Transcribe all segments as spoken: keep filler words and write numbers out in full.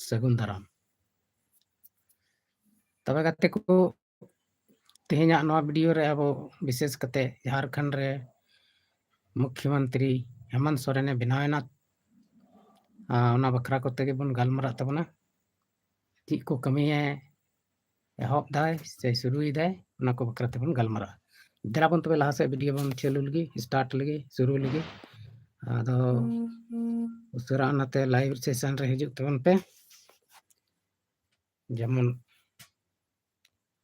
ᱥᱟᱹᱜᱩᱱ ᱫᱟᱨᱟᱢ᱾ ᱛᱚᱵᱮ ᱜᱟᱛᱮ ᱠᱚ, ᱛᱮᱦᱮᱧᱟᱜ ᱱᱚᱣᱟ ᱵᱷᱤᱰᱤᱭᱳ ᱨᱮ ᱟᱵᱚ ᱵᱤᱥᱮᱥ ᱠᱟᱛᱮ ᱡᱷᱟᱲᱠᱷᱚᱸᱰ ᱨᱮ ᱢᱩᱠᱷᱭᱚᱢᱚᱱᱛᱨᱤ ᱦᱮᱢᱚᱱᱛ ᱥᱚᱨᱮᱱᱮ ᱵᱮᱱᱟᱣᱮᱱᱟ, ᱟᱨ ᱚᱱᱟ ᱵᱟᱠᱷᱨᱟ ᱠᱚᱛᱮ ᱜᱮᱵᱚᱱ ᱜᱟᱞᱢᱟᱨᱟᱜ ᱛᱟᱵᱚᱱᱟ᱾ ᱪᱮᱫ ᱠᱚ ᱠᱟᱹᱢᱤᱭᱮ ᱮᱦᱚᱵ ᱫᱟᱭ ᱥᱮ ᱥᱩᱨᱩᱭᱮᱫᱟᱭ, ᱚᱱᱟ ᱠᱚ ᱵᱟᱠᱷᱨᱟ ᱛᱮᱵᱚᱱ ᱜᱟᱞᱢᱟᱨᱟᱜᱼᱟ᱾ ᱫᱮᱞᱟ ᱵᱚᱱ ᱛᱚᱵᱮ ᱞᱟᱦᱟ ᱥᱮᱫ ᱵᱷᱤᱰᱤᱭᱳ ᱵᱚᱱ ᱪᱟᱹᱞᱩ ᱞᱮᱜᱮ, ᱥᱴᱟᱨᱴ ᱞᱮᱜᱮ, ᱥᱩᱨᱩ ᱞᱮᱜᱮ᱾ ᱟᱫᱚ ᱩᱥᱟᱹᱨᱟ ᱚᱱᱟᱛᱮ ᱞᱟᱭᱤᱵᱷ ᱥᱮᱥᱚᱱ ᱨᱮ ᱦᱤᱡᱩᱜ ᱛᱟᱵᱚᱱ ᱯᱮ, ᱡᱮᱢᱚᱱ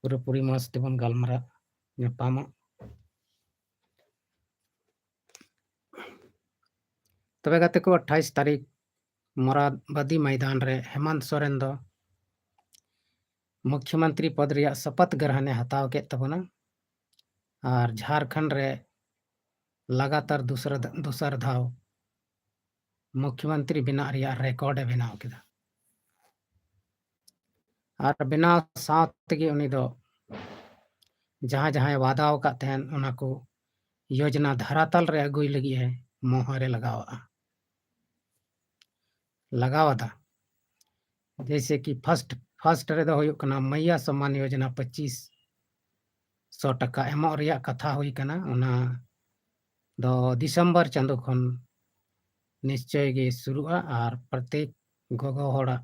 ᱯᱩᱨᱟᱹᱯᱩᱨᱤ ᱢᱚᱡᱽ ᱛᱮᱵᱚᱱ ᱜᱟᱞᱢᱟᱨᱟᱜ ᱧᱟᱯᱟᱢᱚᱜ᱾ ᱛᱚᱵᱮ ᱜᱟᱛᱮ ᱠᱚ, ᱟᱴᱷᱟᱭᱤᱥ ᱛᱟᱹᱨᱤᱠᱷ ᱢᱚᱨᱟᱫᱟᱵᱟᱫᱤ ᱢᱚᱭᱫᱟᱱ ᱨᱮ ᱦᱮᱢᱚᱱᱛ ᱥᱚᱨᱮᱱ ᱫᱚ ᱢᱩᱠᱷᱭᱚᱢᱚᱱᱛᱨᱤ ᱯᱚᱫ ᱨᱮᱭᱟᱜ ᱥᱚᱯᱚᱛ ᱜᱨᱚᱦᱚᱱᱮ ᱦᱟᱛᱟᱣ ᱠᱮᱫ ᱛᱟᱵᱚᱱᱟ ᱟᱨ ᱡᱷᱟᱲᱠᱷᱚᱸᱰ ᱨᱮ ᱞᱟᱜᱟᱛᱟᱨ ᱫᱩᱥᱨᱟ-, ᱫᱚᱥᱟᱨ ᱫᱷᱟᱣ ᱢᱩᱠᱷᱭᱚᱢᱚᱱᱛᱨᱤ ᱵᱮᱱᱟᱜ ᱨᱮᱭᱟᱜ ᱨᱮᱠᱚᱨᱰ ᱮ ᱵᱮᱱᱟᱣ ᱠᱮᱫᱟ᱾ ᱟᱨ ᱵᱮᱱᱟᱣ ᱥᱟᱶ ᱛᱮᱜᱮ ᱩᱱᱤ ᱫᱚ ᱡᱟᱦᱟᱸ ᱡᱟᱦᱟᱸᱭ ᱣᱟᱫᱟ ᱟᱠᱟᱫ ᱛᱟᱦᱮᱱ, ᱚᱱᱟ ᱠᱚ ᱭᱳᱡᱽᱱᱟ ᱫᱷᱟᱨᱟᱛᱟᱞ ᱨᱮ ᱟᱹᱜᱩᱭ ᱞᱟᱹᱜᱤᱫ ᱮ ᱢᱚᱦᱚᱨᱮ ᱞᱟᱜᱟᱣᱟᱜᱼᱟ, ᱞᱟᱜᱟᱣ ᱟᱫᱟ᱾ ᱡᱮᱭᱥᱮ ᱠᱤ ᱯᱷᱟᱥᱴ, ᱯᱷᱟᱥᱴ ᱨᱮᱫᱚ ᱦᱩᱭᱩᱜ ᱠᱟᱱᱟ ᱢᱟᱭᱭᱟ ᱥᱚᱢᱢᱟᱱ ᱭᱳᱡᱽᱱᱟ ᱯᱚᱸᱪᱤᱥ ᱥᱚ ᱴᱟᱠᱟ ᱮᱢᱚᱜ ᱨᱮᱭᱟᱜ ᱠᱟᱛᱷᱟ ᱦᱩᱭ ᱠᱟᱱᱟ᱾ ᱚᱱᱟ ᱫᱚ ᱰᱤᱥᱮᱢᱵᱚᱨ ᱪᱟᱸᱫᱳ ᱠᱷᱚᱱ ᱱᱤᱥᱪᱚᱭ ᱜᱮ ᱥᱩᱨᱩᱜᱼᱟ ᱟᱨ ᱯᱨᱚᱛᱮᱠ ᱜᱚᱜᱚ ᱦᱚᱲᱟᱜ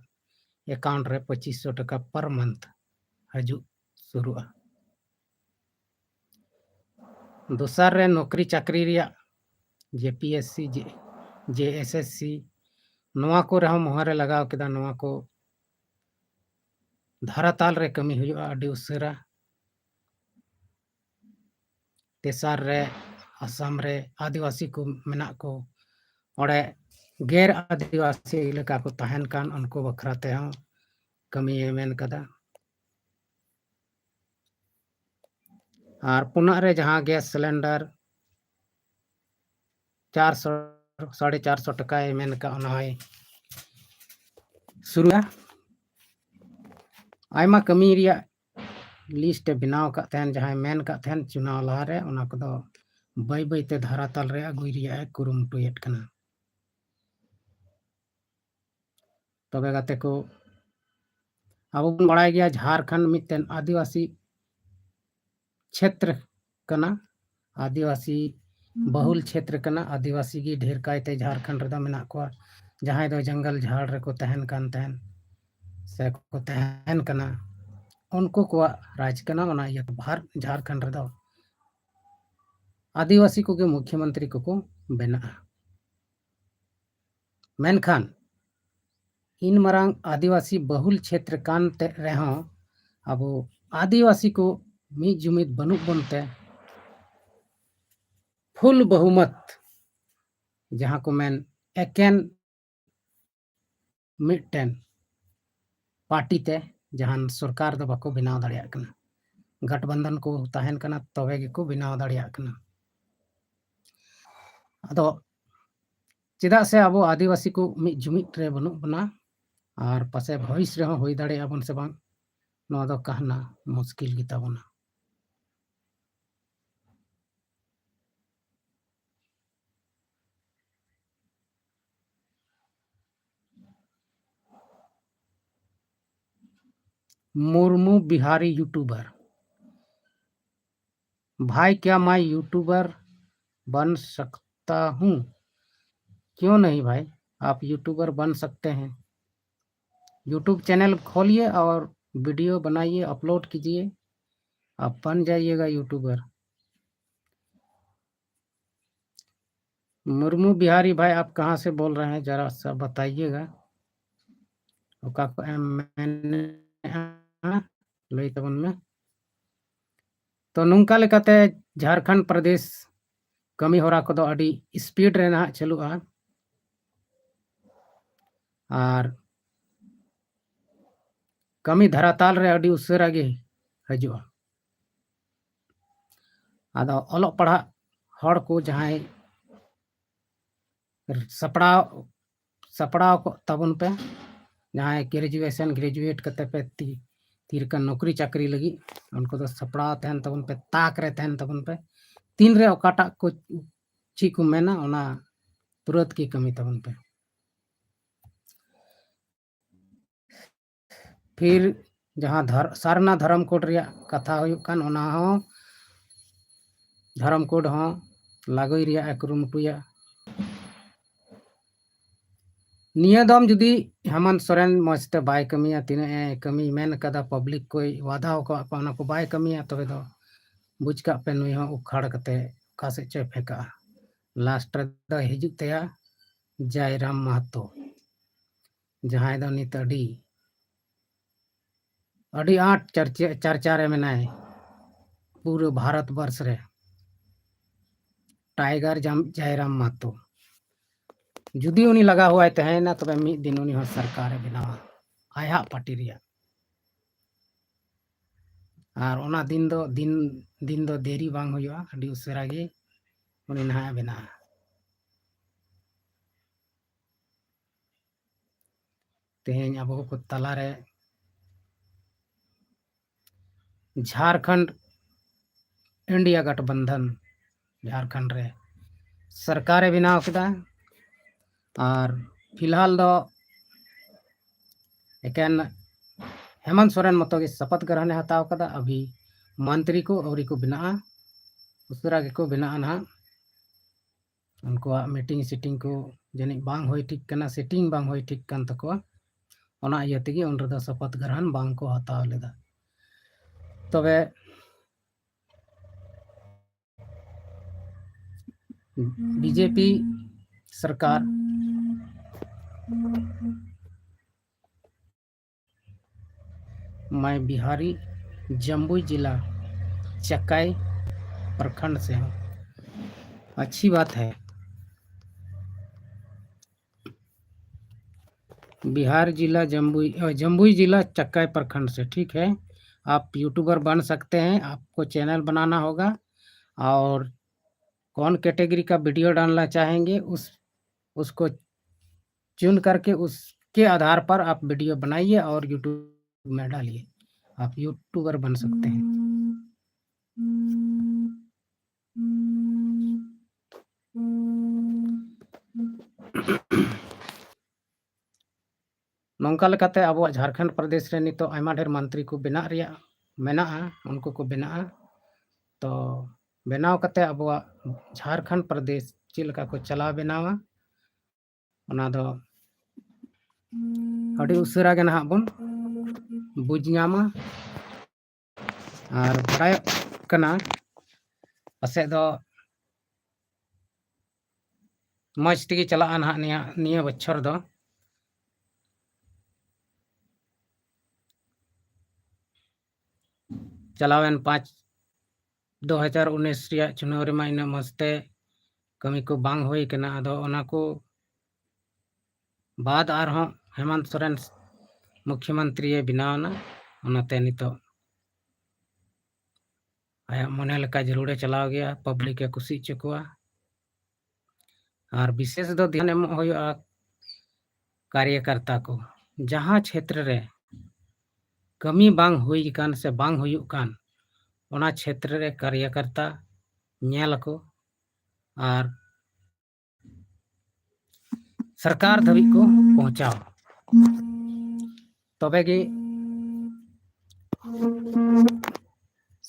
ᱮᱠᱟᱣᱩᱱᱴ ᱨᱮ ᱯᱚᱸᱪᱤᱥ ᱥᱚ ᱴᱟᱠᱟ ᱯᱟᱨ ᱢᱟᱱᱛᱷ ᱦᱤᱡᱩᱜ ᱥᱩᱨᱩᱜᱼᱟ᱾ ᱫᱚᱥᱟᱨ ᱨᱮ ᱱᱚᱠᱨᱤ ᱪᱟᱹᱠᱨᱤ ᱨᱮᱭᱟᱜ ᱡᱮ ᱯᱤ ᱮᱥ ᱥᱤ, ᱡᱮ, ᱡᱮ ᱮᱥ ᱮᱥ ᱥᱤ, ᱱᱚᱣᱟ ᱠᱚ ᱨᱮᱦᱚᱸ ᱢᱚᱦᱚᱨᱮ ᱞᱟᱜᱟᱣ ᱠᱮᱫᱟ᱾ ᱱᱚᱣᱟ ᱠᱚ ᱫᱷᱟᱨᱟᱛᱟᱞ ᱨᱮ ᱠᱟᱹᱢᱤ ᱦᱩᱭᱩᱜᱼᱟ ᱟᱹᱰᱤ ᱩᱥᱟᱹᱨᱟ᱾ ᱛᱮᱥᱟᱨ ᱨᱮ ᱟᱥᱟᱢ ᱨᱮ ᱟᱹᱫᱤᱵᱟᱹᱥᱤ ᱠᱚ ᱢᱮᱱᱟᱜ ᱠᱚ, ᱚᱸᱰᱮ ᱜᱮᱨ ᱟᱹᱫᱤᱵᱟᱹᱥᱤ ᱮᱞᱟᱠᱟ ᱠᱚ ᱛᱟᱦᱮᱱ ᱠᱟᱱ, ᱩᱱᱠᱩ ᱵᱟᱠᱷᱨᱟ ᱛᱮᱦᱚᱸ ᱠᱟᱹᱢᱤᱭᱮ ᱢᱮᱱ ᱠᱟᱫᱟ᱾ ᱟᱨ ᱯᱩᱱᱟᱜ ᱨᱮ ᱡᱟᱦᱟᱸ ᱜᱮᱥ ᱥᱤᱞᱤᱱᱰᱟᱨ ᱪᱟᱨᱥᱚ, ᱥᱟᱲᱮ ᱪᱟᱨᱥᱚ ᱴᱟᱠᱟᱭ ᱢᱮᱱ ᱠᱟᱜ, ᱚᱱᱟ ᱦᱚᱸᱭ ᱥᱩᱨᱩᱜᱼᱟ᱾ ᱟᱭᱢᱟ ᱠᱟᱹᱢᱤ ᱨᱮᱭᱟᱜ ᱞᱤᱥᱴ ᱮ ᱵᱮᱱᱟᱣ ᱟᱠᱟᱫ ᱛᱟᱦᱮᱱ, ᱡᱟᱦᱟᱸᱭ ᱢᱮᱱ ᱟᱠᱟᱫ ᱛᱟᱦᱮᱱ ᱪᱩᱱᱟᱣ ᱞᱟᱦᱟᱨᱮ, ᱚᱱᱟ ᱠᱚᱫᱚ ᱵᱟᱹᱭ ᱵᱟᱹᱭᱛᱮ ᱫᱷᱟᱨᱟᱛᱟᱞ ᱨᱮ ᱟᱹᱜᱩᱭ ᱨᱮᱭᱟᱜ ᱮ ᱠᱩᱨᱩᱢᱩᱴᱩᱭᱮᱫ ᱠᱟᱱᱟ᱾ ᱛᱚᱵᱮ ᱜᱟᱛᱮ ᱠᱚ, ᱟᱵᱚ ᱵᱚᱱ ᱵᱟᱲᱟᱭ ᱜᱮᱭᱟ ᱡᱷᱟᱲᱠᱷᱚᱸᱰ ᱢᱤᱫᱴᱮᱱ ᱟᱹᱫᱤᱵᱟᱹᱥᱤ ᱪᱷᱮᱛᱨᱚ ᱠᱟᱱᱟ, ᱟᱹᱫᱤᱵᱟᱹᱥᱤ ᱵᱟᱹᱦᱩᱞ ᱪᱷᱮᱛᱨᱚ ᱠᱟᱱᱟ᱾ ᱟᱹᱫᱤᱵᱟᱹᱥᱤ ᱜᱮ ᱰᱷᱮᱨ ᱠᱟᱭᱛᱮ ᱡᱷᱟᱲᱠᱷᱚᱸᱰ ᱨᱮᱫᱚ ᱢᱮᱱᱟᱜ ᱠᱚᱣᱟ, ᱡᱟᱦᱟᱸᱭ ᱫᱚ ᱡᱚᱝᱜᱚᱞ ᱡᱷᱟᱲ ᱨᱮᱠᱚ ᱛᱟᱦᱮᱱ ᱠᱟᱱ ᱛᱟᱦᱮᱱ ᱥᱮ ᱠᱚ ᱛᱟᱦᱮᱱ ᱠᱟᱱᱟ, ᱩᱱᱠᱩ ᱠᱚᱣᱟᱜ ᱨᱟᱡᱽ ᱠᱟᱱᱟ᱾ ᱚᱱᱟ ᱤᱭᱟᱹᱛᱮ ᱵᱷᱟᱨ-, ᱡᱷᱟᱲᱠᱷᱚᱸᱰ ᱨᱮᱫᱚ ᱟᱹᱫᱤᱵᱟᱹᱥᱤ ᱠᱚᱜᱮ ᱢᱩᱠᱷᱭᱚᱢᱚᱱᱛᱨᱤ ᱠᱚᱠᱚ ᱵᱮᱱᱟᱜᱼᱟ᱾ ᱢᱮᱱᱠᱷᱟᱱ ᱤᱱ ᱢᱟᱨᱟᱝ ᱟᱹᱫᱤᱵᱟᱹᱥᱤ ᱵᱟᱹᱦᱩᱞ ᱪᱷᱮᱛᱨᱚ ᱠᱟᱱ ᱛᱮ ᱨᱮᱦᱚᱸ ᱟᱵᱚ ᱟᱹᱫᱤᱵᱟᱹᱥᱤ ᱠᱚ ᱢᱤᱫ ᱡᱩᱢᱤᱫ ᱵᱟᱹᱱᱩᱜ ᱵᱚᱱ ᱛᱮ ᱯᱷᱩᱞ ᱵᱚᱦᱩᱢᱚᱛ, ᱡᱟᱦᱟᱸ ᱠᱚ ᱢᱮᱱ ᱮᱠᱮᱱ ᱢᱤᱫᱴᱮᱱ ᱯᱟᱨᱴᱤ ᱛᱮ ᱡᱟᱦᱟᱱ ᱥᱚᱨᱠᱟᱨ ᱫᱚ ᱵᱟᱠᱚ ᱵᱮᱱᱟᱣ ᱫᱟᱲᱮᱭᱟᱜ ᱠᱟᱱᱟ᱾ ᱜᱟᱴᱵᱟᱱᱫᱷᱚᱱ ᱠᱚ ᱛᱟᱦᱮᱱ ᱠᱟᱱᱟ, ᱛᱚᱵᱮ ᱜᱮᱠᱚ ᱵᱮᱱᱟᱣ ᱫᱟᱲᱮᱭᱟᱜ ᱠᱟᱱᱟ᱾ ᱟᱫᱚ ᱪᱮᱫᱟᱜ ᱥᱮ ᱟᱵᱚ ᱟᱹᱫᱤᱵᱟᱹᱥᱤ ᱠᱚ ᱢᱤᱫ ᱡᱩᱢᱤᱫ ᱨᱮ ᱵᱟᱹᱱᱩᱜ ᱵᱚᱱᱟ ᱟᱨ ᱯᱟᱥᱮ ᱵᱷᱚᱵᱤᱥ ᱨᱮᱦᱚᱸ ᱦᱩᱭ ᱫᱟᱲᱮᱭᱟᱜᱼᱟ ᱵᱚᱱ ᱥᱮ ᱵᱟᱝ, ᱱᱚᱣᱟ ᱫᱚ ᱠᱟᱦᱱᱟ ᱢᱩᱥᱠᱤᱞ ᱜᱮᱛᱟ ᱵᱚᱱᱟ᱾ मुर्मू बिहारी YouTuber, भाई क्या मैं YouTuber बन सकता हूँ? क्यों नहीं भाई, आप YouTuber बन सकते हैं। YouTube चैनल खोलिए और वीडियो बनाइए, अपलोड कीजिए, आप बन जाइएगा YouTuber। मुर्मू बिहारी भाई, आप कहाँ से बोल रहे हैं, जरा सा बताइएगा। ᱚᱠᱟ ᱠᱷᱚᱱ ᱮᱢ ᱢᱮᱱᱮᱫᱼᱟ, ᱞᱟᱹᱭ ᱛᱟᱵᱚᱱ ᱢᱮ᱾ ᱛᱚ ᱱᱚᱝᱠᱟ ᱞᱮᱠᱟᱛᱮ ᱡᱷᱟᱲᱠᱷᱚᱸᱰ ᱯᱨᱚᱫᱮᱥ ᱠᱟᱹᱢᱤ ᱦᱚᱨᱟ ᱠᱚᱫᱚ ᱟᱹᱰᱤ ᱥᱯᱤᱰ ᱨᱮ ᱱᱟᱦᱟᱜ ᱪᱟᱹᱞᱩᱜᱼᱟ ᱟᱨ ᱠᱟᱹᱢᱤ ᱫᱷᱟᱨᱟᱛᱟᱞ ᱨᱮ ᱟᱹᱰᱤ ᱩᱥᱟᱹᱨᱟ ᱜᱮ ᱦᱤᱡᱩᱜᱼᱟ᱾ ᱟᱫᱚ ᱚᱞᱚᱜ ᱯᱟᱲᱦᱟᱜ ᱦᱚᱲ ᱠᱚ ᱡᱟᱦᱟᱸᱭ ᱥᱟᱯᱲᱟᱣ, ᱥᱟᱯᱲᱟᱣ ᱠᱚᱜ ᱛᱟᱵᱚᱱ ᱯᱮ, ᱡᱟᱦᱟᱸᱭ ᱜᱨᱮᱡᱩᱭᱮᱥᱚᱱ, ᱜᱨᱮᱡᱩᱭᱮᱴ ᱠᱟᱛᱮ ᱯᱮ ᱛᱤ, ᱛᱤ ᱨᱮ ᱱᱚᱠᱨᱤ ᱪᱟᱹᱠᱨᱤ ᱞᱟᱹᱜᱤᱫ, ᱩᱱᱠᱩ ᱫᱚ ᱥᱟᱯᱲᱟᱣ ᱛᱟᱦᱮᱱ ᱛᱟᱵᱚᱱ ᱯᱮ, ᱛᱟᱠ ᱨᱮ ᱛᱟᱦᱮᱱ ᱛᱟᱵᱚᱱ ᱯᱮ᱾ ᱛᱤᱱ ᱨᱮ ᱚᱠᱟᱴᱟᱜ ᱠᱚ ᱪᱮᱫ ᱠᱚ ᱢᱮᱱᱟ, ᱚᱱᱟ ᱛᱩᱨᱟᱹᱛ ᱜᱮ ᱠᱟᱹᱢᱤ ᱛᱟᱵᱚᱱ ᱯᱮ᱾ ᱯᱷᱤᱨ ᱡᱟᱦᱟᱸ ᱫᱷᱚᱨ-, ᱥᱟᱨᱱᱟ ᱫᱷᱚᱨᱚᱢ ᱠᱳᱰ ᱨᱮᱭᱟᱜ ᱠᱟᱛᱷᱟ ᱦᱩᱭᱩᱜ ᱠᱟᱱ, ᱚᱱᱟ ᱦᱚᱸ ᱫᱷᱚᱨᱚᱢ ᱠᱳᱰ ᱦᱚᱸ ᱞᱟᱹᱜᱩᱭ ᱨᱮᱭᱟᱜ ᱮ ᱠᱩᱨᱩᱢᱩᱴᱩᱭᱟ᱾ ᱱᱤᱭᱟᱹ ᱫᱚᱢ ᱡᱩᱫᱤ ᱦᱮᱢᱚᱱᱛ ᱥᱚᱨᱮᱱ ᱢᱚᱡᱽ ᱛᱮ ᱵᱟᱭ ᱠᱟᱹᱢᱤᱭᱟ, ᱛᱤᱱᱟᱹᱜ ᱮ ᱠᱟᱹᱢᱤ ᱢᱮᱱ ᱠᱟᱫᱟ, ᱯᱟᱵᱽᱞᱤᱠ ᱠᱚᱭ ᱣᱟᱫᱟ ᱟᱠᱟᱫ ᱠᱚᱣᱟ, ᱚᱱᱟ ᱠᱚ ᱵᱟᱭ ᱠᱟᱹᱢᱤᱭᱟ, ᱛᱚᱵᱮ ᱫᱚ ᱵᱩᱡᱽ ᱠᱟᱜ ᱯᱮ, ᱱᱩᱭ ᱦᱚᱸ ᱩᱠᱷᱟᱹᱲ ᱠᱟᱛᱮ ᱚᱠᱟ ᱥᱮᱫ ᱪᱚᱭ ᱯᱷᱮᱸᱠᱟᱜᱼᱟ᱾ ᱞᱟᱥᱴ ᱨᱮᱫᱚ ᱦᱤᱡᱩᱜ ᱛᱟᱭᱟ ᱡᱟᱭᱨᱟᱢ ᱢᱟᱦᱟᱛᱚ, ᱡᱟᱦᱟᱸᱭ ᱫᱚ ᱱᱤᱛ ᱟᱹᱰᱤ, ᱟᱹᱰᱤ ᱟᱸᱴ ᱪᱟᱨᱪᱟ, ᱪᱟᱨᱪᱟ ᱨᱮ ᱢᱮᱱᱟᱭ ᱯᱩᱨᱟᱹ ᱵᱷᱟᱨᱚᱛ ᱵᱚᱨᱥ ᱨᱮ, ᱴᱟᱭᱜᱟᱨ ᱡᱟᱢ-, ᱡᱟᱭᱨᱟᱢ ᱢᱟᱦᱟᱛᱚ᱾ ᱡᱩᱫᱤ ᱩᱱᱤ ᱞᱟᱜᱟ ᱦᱚᱣᱟᱭ ᱛᱟᱦᱮᱸᱭᱮᱱᱟ, ᱛᱚᱵᱮ ᱢᱤᱫ ᱫᱤᱱ ᱩᱱᱤ ᱦᱚᱸ ᱥᱚᱨᱠᱟᱨᱮ ᱵᱮᱱᱟᱣᱟ, ᱟᱭᱟᱜ ᱯᱟᱨᱴᱤ ᱨᱮᱭᱟᱜ᱾ ᱟᱨ ᱚᱱᱟ ᱫᱤᱱ ᱫᱚ, ᱫᱤᱱ, ᱫᱤᱱ ᱫᱚ ᱫᱮᱨᱤ ᱵᱟᱝ ᱦᱩᱭᱩᱜᱼᱟ, ᱟᱹᱰᱤ ᱩᱥᱟᱹᱨᱟ ᱜᱮ ᱩᱱᱤ ᱱᱟᱦᱟᱜ ᱮ ᱵᱮᱱᱟᱜᱼᱟ᱾ ᱛᱮᱦᱮᱧ ᱟᱵᱚ ᱠᱚ ᱛᱟᱞᱟᱨᱮ ᱡᱷᱟᱨᱠᱷᱚᱸᱰ ᱤᱱᱰᱤᱭᱟ ᱜᱚᱴᱷᱵᱚᱱᱫᱷᱚᱱ ᱡᱷᱟᱨᱠᱷᱚᱸᱰ ᱨᱮ ᱥᱚᱨᱠᱟᱨᱮ ᱵᱮᱱᱟᱣ ᱠᱮᱫᱟ᱾ ᱟᱨ ᱯᱷᱤᱞᱦᱟᱞ ᱫᱚ ᱮᱠᱮᱱ ᱦᱮᱢᱚᱱᱛ ᱥᱚᱨᱮᱱ ᱢᱚᱛᱚ ᱜᱮ ᱥᱚᱯᱚᱛ ᱜᱨᱚᱦᱚᱱᱮ ᱦᱟᱛᱟᱣ ᱠᱟᱫᱟ᱾ ᱟᱵᱷᱤ ᱢᱚᱱᱛᱨᱤ ᱠᱚ ᱟᱹᱣᱨᱤ ᱠᱚ ᱵᱮᱱᱟᱜᱼᱟ, ᱩᱥᱟᱹᱨᱟ ᱜᱮᱠᱚ ᱵᱮᱱᱟᱜᱼᱟ ᱱᱟᱦᱟᱜ᱾ ᱩᱱᱠᱩᱣᱟᱜ ᱢᱤᱴᱤᱝ ᱥᱤᱴᱤᱝ ᱠᱚ ᱡᱟᱹᱱᱤᱡ ᱵᱟᱝ ᱦᱩᱭ ᱴᱷᱤᱠ ᱠᱟᱱᱟ, ᱥᱤᱴᱤᱝ ᱵᱟᱝ ᱦᱩᱭ ᱴᱷᱤᱠ ᱠᱟᱱ ᱛᱟᱠᱚᱣᱟ, ᱚᱱᱟ ᱤᱭᱟᱹ ᱛᱮᱜᱮ ᱩᱱ ᱨᱮᱫᱚ ᱥᱚᱯᱚᱛ ᱜᱨᱚᱦᱚᱱ ᱵᱟᱝ ᱠᱚ ᱦᱟᱛᱟᱣ ᱞᱮᱫᱟ᱾ ᱛᱚᱵᱮ ᱵᱤᱡᱮᱯᱤ ᱥᱚᱨᱠᱟᱨ मैं बिहारी, जमुई जिला, चकाई प्रखंड से हूँ। अच्छी बात है। बिहार जिला जमुई, अ, जमुई जिला चकाई प्रखंड से, ठीक है। आप यूट्यूबर बन सकते हैं, आपको चैनल बनाना होगा और कौन कैटेगरी का वीडियो डालना चाहेंगे, उस, उसको चुन करके उसके आधार पर आप वीडियो बनाइए और यूट्यूब में डालिए। आप यूट्यूबर बन सकते हैं। ᱱᱚᱝᱠᱟ ᱞᱮᱠᱟᱛᱮ ᱟᱵᱚᱣᱟᱜ ᱡᱷᱟᱲᱠᱷᱚᱸᱰ ᱯᱨᱚᱫᱮᱥ ᱨᱮ ᱱᱤᱛᱚᱜ ᱟᱭᱢᱟ ᱰᱷᱮᱨ ᱢᱚᱱᱛᱨᱤ ᱠᱚ ᱵᱮᱱᱟᱜ ᱨᱮᱭᱟᱜ ᱢᱮᱱᱟᱜᱼᱟ, ᱩᱱᱠᱩ ᱠᱚ ᱵᱮᱱᱟᱜᱼᱟ᱾ ᱛᱚ ᱵᱮᱱᱟᱣ ᱠᱟᱛᱮ ᱟᱵᱚᱣᱟᱜ ᱡᱷᱟᱲᱠᱷᱚᱸᱰ ᱯᱨᱚᱫᱮᱥ ᱪᱮᱫ ᱞᱮᱠᱟ ᱠᱚ ᱪᱟᱞᱟᱣ ᱵᱮᱱᱟᱣᱟ, ᱚᱱᱟ ᱫᱚ ᱟᱹᱰᱤ ᱩᱥᱟᱹᱨᱟ ᱜᱮ ᱱᱟᱦᱟᱜ ᱵᱚᱱ ᱵᱩᱡᱽ ᱧᱟᱢᱟ᱾ ᱟᱨ ᱵᱟᱰᱟᱭᱚᱜ ᱠᱟᱱᱟ ᱯᱟᱥᱮᱡ ᱫᱚ ᱢᱚᱡᱽ ᱛᱮᱜᱮ ᱪᱟᱞᱟᱜᱼᱟ ᱱᱟᱦᱟᱜ ᱱᱤᱭᱟᱹ, ᱱᱤᱭᱟᱹ ᱵᱚᱪᱷᱚᱨ ᱫᱚ᱾ ᱪᱟᱞᱟᱣᱮᱱ ᱯᱟᱸᱪ ᱫᱩ ᱦᱟᱡᱟᱨ ᱩᱱᱤᱥ ᱨᱮᱭᱟᱜ ᱪᱩᱱᱟᱣ ᱨᱮᱢᱟ ᱤᱱᱟᱹᱜ ᱢᱚᱡᱽ ᱛᱮ ᱠᱟᱹᱢᱤ ᱠᱚ ᱵᱟᱝ ᱦᱩᱭ ᱠᱟᱱᱟ᱾ ᱟᱫᱚ ᱚᱱᱟ ᱠᱚ ᱵᱟᱫ ᱟᱨᱦᱚᱸ ᱦᱮᱢᱟᱱᱛ ᱥᱚᱨᱮᱱ ᱢᱩᱠᱷᱭᱚᱢᱚᱱᱛᱨᱤᱭᱮ ᱵᱮᱱᱟᱣ ᱮᱱᱟ᱾ ᱚᱱᱟᱛᱮ ᱱᱤᱛᱚᱜ ᱟᱭᱟᱜ ᱢᱚᱱᱮ ᱞᱮᱠᱟ ᱡᱟᱹᱨᱩᱲᱮ ᱪᱟᱞᱟᱣ ᱜᱮᱭᱟ, ᱯᱟᱵᱽᱞᱤᱠ ᱮ ᱠᱩᱥᱤ ᱦᱚᱪᱚ ᱠᱚᱣᱟ᱾ ᱟᱨ ᱵᱤᱥᱮᱥ ᱫᱚ ᱫᱷᱮᱭᱟᱱ ᱮᱢᱚᱜ ᱦᱩᱭᱩᱜᱼᱟ ᱠᱟᱨᱭᱟᱠᱟᱨᱛᱟ ᱠᱚ, ᱡᱟᱦᱟᱸ ᱪᱷᱮᱛᱨᱚ ᱨᱮ ᱠᱟᱹᱢᱤ ᱵᱟᱝ ᱦᱩᱭ ᱟᱠᱟᱱ ᱥᱮ ᱵᱟᱝ ᱦᱩᱭᱩᱜ ᱠᱟᱱ, ᱚᱱᱟ ᱪᱷᱮᱛᱨᱚ ᱨᱮ ᱠᱟᱨᱭᱟᱠᱟᱨᱛᱟ ᱧᱮᱞ ᱟᱠᱚ ᱟᱨ ᱥᱚᱨᱠᱟᱨ ᱫᱷᱟᱹᱵᱤᱡ ᱠᱚ ᱯᱳᱣᱪᱷᱟᱣᱟ᱾ ᱛᱚᱵᱮ ᱜᱮ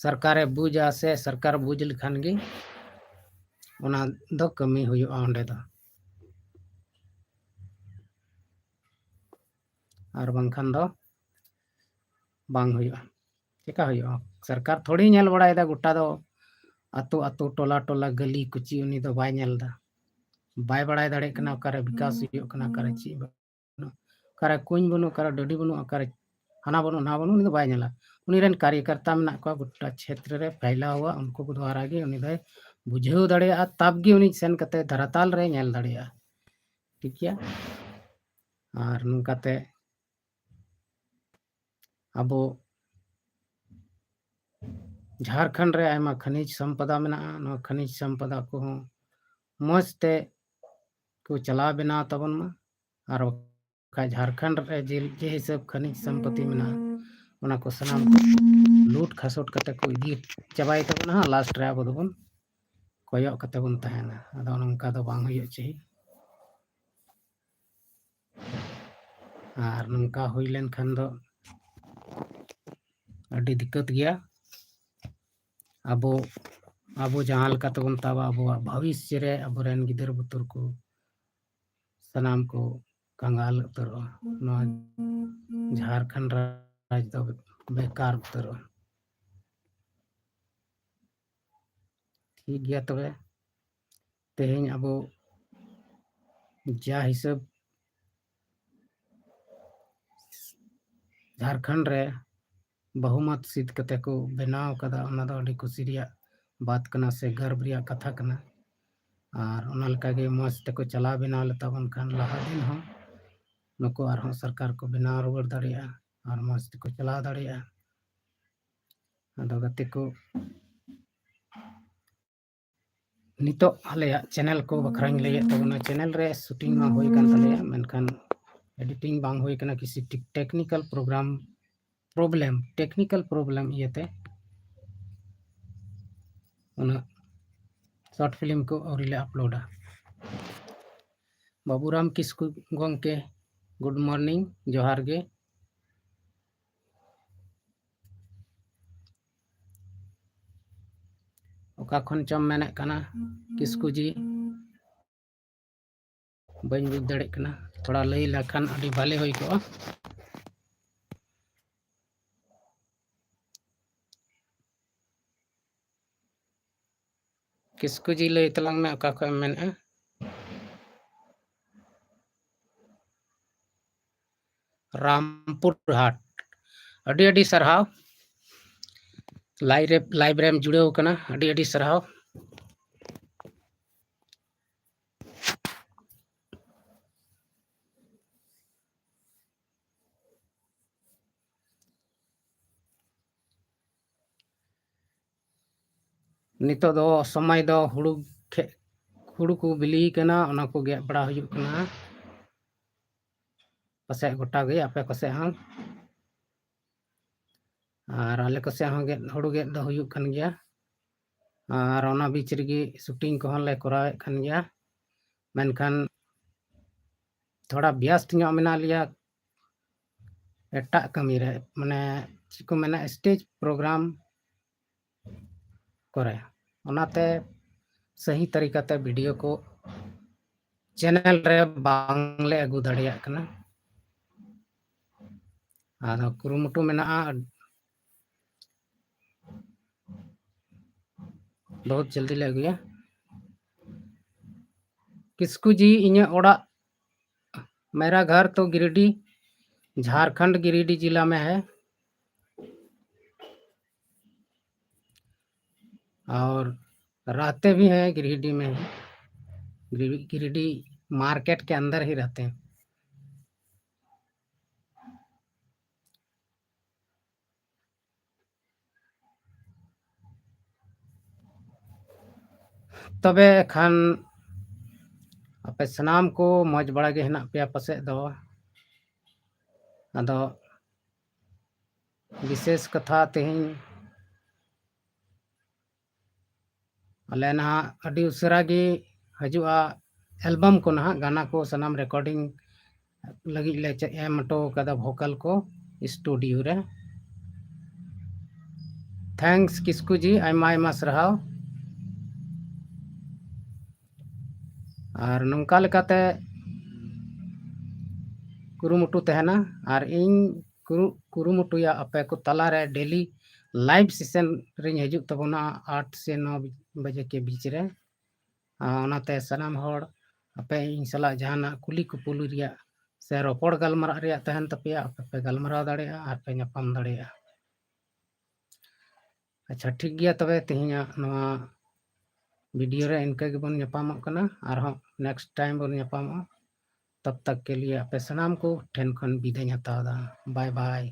ᱥᱚᱨᱠᱟᱨᱮ ᱵᱩᱡᱟ, ᱥᱮ ᱥᱚᱨᱠᱟᱨ ᱵᱩᱡᱽ ᱞᱮᱠᱷᱟᱱ ᱜᱮ ᱚᱱᱟ ᱫᱚ ᱠᱟᱹᱢᱤ ᱦᱩᱭᱩᱜᱼᱟ ᱚᱸᱰᱮ ᱫᱚ, ᱟᱨ ᱵᱟᱝᱠᱷᱟᱱ ᱫᱚ ᱵᱟᱝ ᱦᱩᱭᱩᱜᱼᱟ᱾ ᱪᱮᱠᱟ ᱦᱩᱭᱩᱜᱼᱟ? ᱥᱚᱨᱠᱟᱨ ᱛᱷᱚᱲᱤ ᱧᱮᱞ ᱵᱟᱲᱟᱭᱮᱫᱟ ᱜᱚᱴᱟ ᱫᱚ, ᱟᱛᱳ ᱟᱛᱳ, ᱴᱚᱞᱟ ᱴᱚᱞᱟ, ᱜᱟᱹᱞᱤ ᱠᱩᱪᱤ ᱩᱱᱤ ᱫᱚ ᱵᱟᱭ ᱧᱮᱞ ᱮᱫᱟ, ᱵᱟᱭ ᱵᱟᱲᱟᱭ ᱫᱟᱲᱮᱭᱟᱜ ᱠᱟᱱᱟ ᱚᱠᱟᱨᱮ ᱵᱤᱠᱟᱥ ᱦᱩᱭᱩᱜ ᱠᱟᱱᱟ, ᱚᱠᱟᱨᱮ ᱪᱮᱫ ᱵᱟᱹᱱᱩᱜ, ᱚᱠᱟᱨᱮ ᱠᱩᱧ ᱵᱟᱹᱱᱩᱜ, ᱚᱠᱟᱨᱮ ᱰᱟᱹᱰᱤ ᱵᱟᱹᱱᱩᱜ, ᱚᱠᱟᱨᱮ ᱦᱟᱱᱟ ᱵᱟᱹᱱᱩᱜ, ᱱᱟᱣᱟ ᱵᱟᱹᱱᱩᱜ, ᱩᱱᱤ ᱫᱚ ᱵᱟᱭ ᱧᱮᱞᱟ᱾ ᱩᱱᱤ ᱨᱮᱱ ᱠᱟᱨᱭᱚᱠᱚᱨᱛᱟ ᱢᱮᱱᱟᱜ ᱠᱚᱣᱟ ᱜᱚᱴᱟ ᱪᱷᱮᱛᱨᱚ ᱨᱮ ᱯᱷᱟᱭᱞᱟᱣᱟ, ᱩᱱᱠᱩ ᱠᱚ ᱫᱣᱟᱨᱟ ᱜᱮ ᱩᱱᱤ ᱫᱚᱭ ᱵᱩᱡᱷᱟᱹᱣ ᱫᱟᱲᱮᱭᱟᱜᱼᱟ, ᱛᱟᱵ ᱜᱮ ᱩᱱᱤ ᱥᱮᱱ ᱠᱟᱛᱮ ᱫᱷᱟᱨᱟᱛᱟᱞ ᱨᱮ ᱧᱮᱞ ᱫᱟᱲᱮᱭᱟᱜᱼᱟ᱾ ᱴᱷᱤᱠ ᱜᱮᱭᱟ? ᱟᱨ ᱱᱚᱝᱠᱟᱛᱮ ᱟᱵᱚ ᱡᱷᱟᱲᱠᱷᱚᱸᱰ ᱨᱮ ᱟᱭᱢᱟ ᱠᱷᱟᱱᱤᱡᱽ ᱥᱚᱢᱯᱚᱫᱟ ᱢᱮᱱᱟᱜᱼᱟ᱾ ᱱᱚᱣᱟ ᱠᱷᱟᱱᱤᱡᱽ ᱥᱚᱢᱯᱚᱫᱟ ᱠᱚᱦᱚᱸ ᱢᱚᱡᱽ ᱛᱮ ᱠᱚ ᱪᱟᱞᱟᱣ ᱵᱮᱱᱟᱣ ᱛᱟᱵᱚᱱ ᱢᱟ᱾ ᱟᱨ ᱵᱟᱠᱷᱟᱡ ᱡᱷᱟᱲᱠᱷᱚᱸᱰ ᱨᱮ ᱡᱮ, ᱡᱮ ᱦᱤᱥᱟᱹᱵ ᱠᱷᱟᱱᱤᱡᱽ ᱥᱚᱢᱯᱚᱛᱤ ᱢᱮᱱᱟᱜᱼᱟ, ᱚᱱᱟ ᱠᱚ ᱥᱟᱱᱟᱢ ᱞᱩᱴ ᱠᱷᱟᱥᱚᱴ ᱠᱟᱛᱮ ᱠᱚ ᱤᱫᱤ ᱪᱟᱵᱟᱭ ᱛᱟᱵᱚᱱᱟ ᱦᱟᱸᱜ᱾ ᱞᱟᱥᱴ ᱨᱮ ᱟᱵᱚ ᱫᱚᱵᱚᱱ ᱠᱚᱭᱚᱜ ᱠᱟᱛᱮ ᱵᱚᱱ ᱛᱟᱦᱮᱱᱟ᱾ ᱟᱫᱚ ᱱᱚᱝᱠᱟ ᱫᱚ ᱵᱟᱝ ᱦᱩᱭᱩᱜ ᱪᱟᱹᱦᱤ᱾ ᱟᱨ ᱱᱚᱝᱠᱟ ᱦᱩᱭ ᱞᱮᱱᱠᱷᱟᱱ ᱫᱚ ᱟᱹᱰᱤ ᱫᱤᱠᱠᱟᱹᱛ ᱜᱮᱭᱟ᱾ ᱟᱵᱚ ᱟᱵᱚ ᱡᱟᱦᱟᱸ ᱞᱮᱠᱟ ᱛᱮᱵᱚᱱ ᱛᱟᱵᱟ, ᱟᱵᱚᱣᱟᱜ ᱵᱷᱚᱵᱤᱥᱥᱚ ᱨᱮ ᱟᱵᱚᱨᱮᱱ ᱜᱤᱫᱟᱹᱨ ᱵᱩᱛᱩᱨ ᱠᱚ ᱥᱟᱱᱟᱢ ᱠᱚ ᱠᱟᱸᱜᱟᱞ ᱩᱛᱟᱹᱨᱚᱜᱼᱟ᱾ ᱱᱚᱣᱟ ᱡᱷᱟᱲᱠᱷᱚᱸᱰ ᱨᱟᱡᱽ ᱫᱚ ᱵᱮᱠᱟᱨ ᱩᱛᱟᱹᱨᱚᱜᱼᱟ᱾ ᱴᱷᱤᱠ ᱜᱮᱭᱟ, ᱛᱚᱵᱮ ᱛᱮᱦᱮᱧ ᱟᱵᱚ ᱡᱟ ᱦᱤᱥᱟᱹᱵ ᱡᱷᱟᱲᱠᱷᱚᱸᱰ ᱨᱮ ᱵᱚᱦᱩᱢᱚᱛ ᱥᱤᱫ ᱠᱟᱛᱮ ᱠᱚ ᱵᱮᱱᱟᱣ ᱠᱟᱫᱟ, ᱚᱱᱟ ᱫᱚ ᱟᱹᱰᱤ ᱠᱩᱥᱤ ᱨᱮᱭᱟᱜ ᱵᱟᱛ ᱠᱟᱱᱟ ᱥᱮ ᱜᱚᱨᱵ ᱨᱮᱭᱟᱜ ᱠᱟᱛᱷᱟ ᱠᱟᱱᱟ᱾ ᱟᱨ ᱚᱱᱟ ᱞᱮᱠᱟᱜᱮ ᱢᱚᱡᱽ ᱛᱮᱠᱚ ᱪᱟᱞᱟᱣ ᱵᱮᱱᱟᱣ ᱞᱮᱛᱟ ᱵᱚᱱ ᱠᱷᱟᱱ ᱞᱟᱦᱟ ᱫᱤᱱ ᱦᱚᱸ ᱱᱩᱠᱩ ᱟᱨᱦᱚᱸ ᱥᱚᱨᱠᱟᱨ ᱠᱚ ᱵᱮᱱᱟᱣ ᱨᱩᱣᱟᱹᱲ ᱫᱟᱲᱮᱭᱟᱜᱼᱟ ᱟᱨ ᱢᱚᱡᱽ ᱛᱮᱠᱚ ᱪᱟᱞᱟᱣ ᱫᱟᱲᱮᱭᱟᱜᱼᱟ᱾ ᱟᱫᱚ ᱜᱟᱛᱮ ᱠᱚ, ᱱᱤᱛᱚᱜ ᱟᱞᱮᱭᱟᱜ ᱪᱮᱱᱮᱞ ᱠᱚ ᱵᱟᱠᱷᱨᱟᱧ ᱞᱟᱹᱭᱮᱫ ᱛᱟᱵᱚᱱᱟ᱾ ᱪᱮᱱᱮᱞ ᱨᱮ ᱥᱩᱴᱤᱝ ᱢᱟ ᱦᱩᱭ ᱠᱟᱱ ᱛᱟᱞᱮᱭᱟ, ᱢᱮᱱᱠᱷᱟᱱ ᱮᱰᱤᱴᱤᱝ ᱵᱟᱝ ᱦᱩᱭ ᱠᱟᱱᱟ, ᱠᱤᱪᱷᱩ technical program problem, technical problem ᱤᱭᱟᱹᱛᱮ ᱚᱱᱟ ᱥᱚᱨᱴ ᱯᱷᱤᱞᱢ ᱠᱚ ᱟᱹᱣᱨᱤ ᱞᱮ ᱟᱯᱞᱳᱰᱟ᱾ ᱵᱟᱵᱩᱨᱟᱢ ᱠᱤᱥᱠᱩ ᱜᱚᱢᱠᱮ, ᱜᱩᱰ ᱢᱚᱨᱱᱤᱝ, ᱡᱚᱦᱟᱨ ᱜᱮ᱾ ᱚᱠᱟ ᱠᱷᱚᱱ ᱪᱚᱢ ᱢᱮᱱᱮᱫ ᱠᱟᱱᱟ ᱠᱤᱥᱠᱩ ᱡᱤ? ᱵᱟᱹᱧ ᱵᱩᱡᱽ ᱫᱟᱲᱮᱭᱟᱜ ᱠᱟᱱᱟ, ᱛᱷᱚᱲᱟ ᱞᱟᱹᱭ ᱞᱮᱠᱷᱟᱱ ᱟᱹᱰᱤ ᱵᱷᱟᱞᱮ ᱦᱩᱭ ᱠᱚᱜᱼᱟ᱾ ᱠᱤᱥᱠᱩ ᱡᱤ, ᱞᱟᱹᱭ ᱛᱟᱞᱟᱝ ᱢᱮ, ᱚᱠᱟ ᱠᱷᱚᱱ ᱮᱢ ᱢᱮᱱᱮᱫᱼᱟ? ᱨᱟᱢᱯᱩᱨ ᱦᱟᱴ, ᱟᱹᱰᱤ ᱟᱹᱰᱤ ᱥᱟᱨᱦᱟᱣ᱾ ᱞᱟᱭᱤᱵᱷ ᱨᱮ, ᱞᱟᱭᱤᱵᱷ ᱨᱮᱢ ᱡᱩᱲᱟᱹᱣ ᱠᱟᱱᱟ, ᱟᱹᱰᱤ ᱟᱹᱰᱤ ᱥᱟᱨᱦᱟᱣ᱾ ᱱᱤᱛᱚᱜ ᱫᱚ ᱥᱚᱢᱚᱭ ᱫᱚ ᱦᱩᱲᱩ ᱠᱷᱮ-, ᱦᱩᱲᱩ ᱠᱚ ᱵᱤᱞᱤ ᱠᱟᱱᱟ, ᱚᱱᱟ ᱠᱚ ᱜᱮᱫ ᱵᱟᱲᱟ ᱦᱩᱭᱩᱜ ᱠᱟᱱᱟ᱾ ᱯᱟᱥᱮᱡ ᱜᱚᱴᱟ ᱜᱮ, ᱟᱯᱮ ᱠᱚᱥᱮᱫ ᱦᱚᱸ᱾ ᱟᱨ ᱟᱞᱮ ᱠᱚᱥᱮᱫ ᱦᱚᱸ ᱜᱮᱫ, ᱦᱩᱲᱩ ᱜᱮᱫ ᱫᱚ ᱦᱩᱭᱩᱜ ᱠᱟᱱ ᱜᱮᱭᱟ᱾ ᱟᱨ ᱚᱱᱟ ᱵᱤᱪ ᱨᱮᱜᱮ ᱥᱩᱴᱤᱝ ᱠᱚᱦᱚᱸ ᱞᱮ ᱠᱚᱨᱟᱣᱮᱫ ᱠᱟᱱ ᱜᱮᱭᱟ᱾ ᱢᱮᱱᱠᱷᱟᱱ ᱛᱷᱚᱲᱟ ᱵᱮᱥᱛ ᱧᱚᱜ ᱢᱮᱱᱟᱜ ᱞᱮᱭᱟ᱾ ᱮᱴᱟᱜ ᱠᱟᱹᱢᱤ ᱨᱮ, ᱢᱟᱱᱮ ᱪᱮᱫ ᱠᱚ ᱢᱮᱱᱟ, ᱥᱴᱮᱡᱽ ᱯᱨᱳᱜᱨᱟᱢ ᱠᱚᱨᱮ᱾ ᱚᱱᱟᱛᱮ ᱥᱟᱹᱦᱤ ᱛᱟᱹᱨᱤᱠᱟᱛᱮ ᱵᱷᱤᱰᱤᱭᱳ ᱠᱚ ᱪᱮᱱᱮᱞ ᱨᱮ ᱵᱟᱝᱞᱮ ᱟᱹᱜᱩ ᱫᱟᱲᱮᱭᱟᱜ ᱠᱟᱱᱟ᱾ ᱟᱫᱚ ᱠᱩᱨᱩᱢᱩᱴᱩ ᱢᱮᱱᱟᱜᱼᱟ, ᱵᱚᱦᱩᱛ ᱡᱚᱞᱫᱤ ᱞᱮ ᱟᱹᱜᱩᱭᱟ᱾ ᱠᱤᱥᱠᱩ ᱡᱤ, ᱤᱧᱟᱹᱜ ᱚᱲᱟᱜ, ᱢᱮᱨᱟ ᱜᱷᱟᱨ ᱛᱚ ᱜᱤᱨᱤᱰᱤ, ᱡᱷᱟᱨᱠᱷᱚᱸᱰ ᱜᱤᱨᱤᱰᱤ ᱡᱤᱞᱟ ᱢᱮ ᱦᱮ, ᱚᱨ ᱨᱟᱦᱛᱮ ᱵᱷᱤ ᱦᱮ ᱜᱤᱨᱤᱰᱤ ᱢᱮ, ᱜᱤᱨᱤᱰᱤ ᱢᱟᱨᱠᱮᱴ ᱠᱮ ᱟᱱᱫᱟᱨ ᱦᱤ ᱨᱟᱦᱛᱮ ᱦᱮ᱾ ᱛᱚᱵᱮ ᱠᱷᱟᱱ ᱟᱯᱮ ᱥᱟᱱᱟᱢ ᱠᱚ ᱢᱚᱡᱽ ᱵᱟᱲᱟ ᱜᱮ ᱦᱮᱱᱟᱜ ᱯᱮᱭᱟ ᱯᱟᱥᱮᱡ ᱫᱚ᱾ ᱟᱫᱚ ᱵᱤᱥᱮᱥ ᱠᱟᱛᱷᱟ ᱛᱮᱦᱮᱧ ᱟᱞᱮ ᱱᱟᱦᱟᱜ ᱟᱹᱰᱤ ᱩᱥᱟᱹᱨᱟ ᱜᱮ ᱦᱤᱡᱩᱜᱼᱟ ᱮᱞᱵᱟᱢ ᱠᱚ ᱱᱟᱦᱟᱜ, ᱜᱟᱱᱟ ᱠᱚ ᱥᱟᱱᱟᱢ ᱨᱮᱠᱚᱨᱰᱤᱝ ᱞᱟᱹᱜᱤᱫ ᱞᱮ ᱪᱮᱫ ᱮᱢ ᱦᱚᱴᱚ ᱠᱟᱫᱟ ᱵᱷᱳᱠᱟᱞ ᱠᱚ ᱥᱴᱩᱰᱤᱭᱳ ᱨᱮ᱾ ᱛᱷᱮᱝᱠᱥ ᱠᱤᱥᱠᱩ ᱡᱤ, ᱟᱭᱢᱟ ᱟᱭᱢᱟ ᱥᱟᱨᱦᱟᱣ᱾ ᱟᱨ ᱱᱚᱝᱠᱟ ᱞᱮᱠᱟᱛᱮ ᱠᱩᱨᱩᱢᱩᱴᱩ ᱛᱟᱦᱮᱱᱟ, ᱟᱨ ᱤᱧ ᱠᱩᱨᱩ-, ᱠᱩᱨᱩᱢᱩᱴᱩᱭᱟ ᱟᱯᱮ ᱠᱚ ᱛᱟᱞᱟᱨᱮ ᱰᱮᱞᱤ ᱞᱟᱭᱤᱵᱷ ᱥᱮᱥᱚᱱ ᱨᱤᱧ ᱦᱤᱡᱩᱜ ᱛᱟᱵᱚᱱᱟ ᱟᱴ ᱥᱮ ᱱᱚ ᱵᱟᱡᱮ ᱠᱮ ᱵᱤᱪ ᱨᱮ᱾ ᱟᱨ ᱚᱱᱟᱛᱮ ᱥᱟᱱᱟᱢ ᱦᱚᱲ ᱟᱯᱮ ᱤᱧ ᱥᱟᱞᱟᱜ ᱡᱟᱦᱟᱱᱟᱜ ᱠᱩᱞᱤ ᱠᱩᱯᱩᱞᱤ ᱨᱮᱭᱟᱜ ᱥᱮ ᱨᱚᱯᱚᱲ ᱜᱟᱞᱢᱟᱨᱟᱜ ᱨᱮᱭᱟᱜ ᱛᱟᱦᱮᱱ ᱛᱟᱯᱮᱭᱟ, ᱟᱯᱮ ᱯᱮ ᱜᱟᱞᱢᱟᱨᱟᱣ ᱫᱟᱲᱮᱭᱟᱜᱼᱟ ᱟᱨ ᱯᱮ ᱧᱟᱯᱟᱢ ᱫᱟᱲᱮᱭᱟᱜᱼᱟ᱾ ᱟᱪᱪᱷᱟ, ᱴᱷᱤᱠ ᱜᱮᱭᱟ ᱛᱚᱵᱮ, ᱛᱮᱦᱮᱧᱟᱜ ᱱᱚᱣᱟ ᱵᱷᱤᱰᱤᱭᱳ ᱨᱮ ᱤᱱᱠᱟᱹ ᱜᱮᱵᱚᱱ ᱧᱟᱯᱟᱢᱚᱜ ᱠᱟᱱᱟ, ᱟᱨᱦᱚᱸ ᱱᱮᱠᱥᱴ ᱴᱟᱭᱤᱢ ᱵᱚᱱ ᱧᱟᱯᱟᱢᱚᱜᱼᱟ᱾ ᱛᱚᱵ ᱛᱚᱠ ᱠᱮ ᱞᱤᱭᱮ ᱟᱯᱮ ᱥᱟᱱᱟᱢ ᱠᱚ ᱴᱷᱮᱱ ᱠᱷᱚᱱ ᱵᱤᱫᱟᱹᱧ ᱦᱟᱛᱟᱣ ᱮᱫᱟ᱾ ᱵᱟᱭ ᱵᱟᱭ᱾